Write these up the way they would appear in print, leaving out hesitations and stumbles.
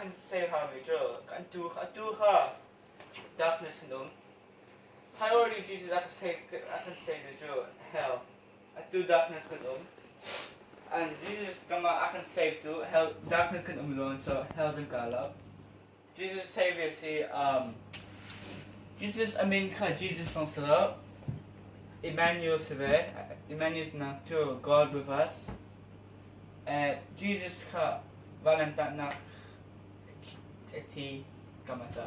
kan save haumi cu kan tu atu kha darkness kan um. Priority Jesus a kan save a kan save mi cu hell. Atu darkness kan um. And Jesus kama a kan save tu hell darkness kan um lawn so hell kan ka lo. Jesus Savior si um, Jesus a min kha Jesus zong si lo. Emmanuel si ve. Emmanuel tinak cu God with us. Uh, Jesus kha valantatnak a thi kama ca.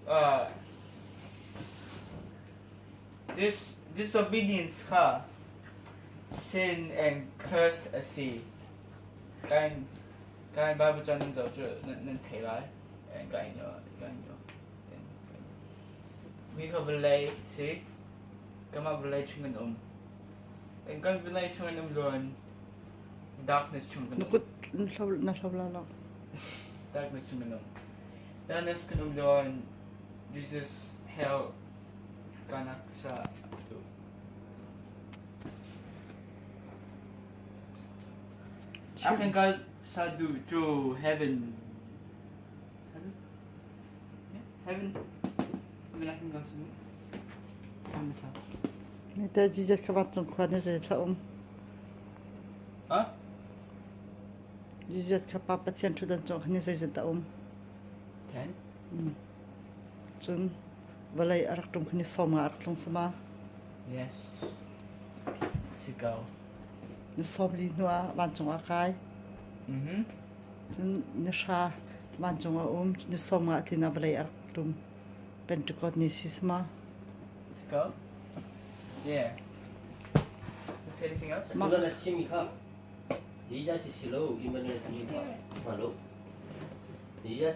Uh, this disobedience kha sin and curse a si. Kan kan Bible ca nan zoh cu nan thei lai. Kan kan Mi kha vawlei si. Kanmah vawlei chung kan um. Kan vawlei chung an um luan darkness chung kan Na um. kut na hlo na hlo la lo. Darkness chung kan um. Darkness kan um luan Jesus hell kanak sa tu. Akan kal sa du cu heaven. Heaven? Yeah, heaven. Heaven akan kal sa du. Mite Jesus kha vancung khua ni zei thla um. Huh? Jesus kha Pa Pathian ṭhutdan cung khan ni zeizat dah um? 10. Cun vawlei a rak ṭum khan ni sawm nga a rak tlung sama. Yes. Si ko. Ni sawm li hnu ah vancung ah kai. Mhm. Cun ni hra vancung a um. Ni sawm nga a tlin ah vawlei a rak ṭum. Pentecost ni si sama. Si ko. Yeah. Is anything else? Mak- Tutan na chimmi kha Jesus si lo Emmanuel timi kha hmaan lo. Jesus.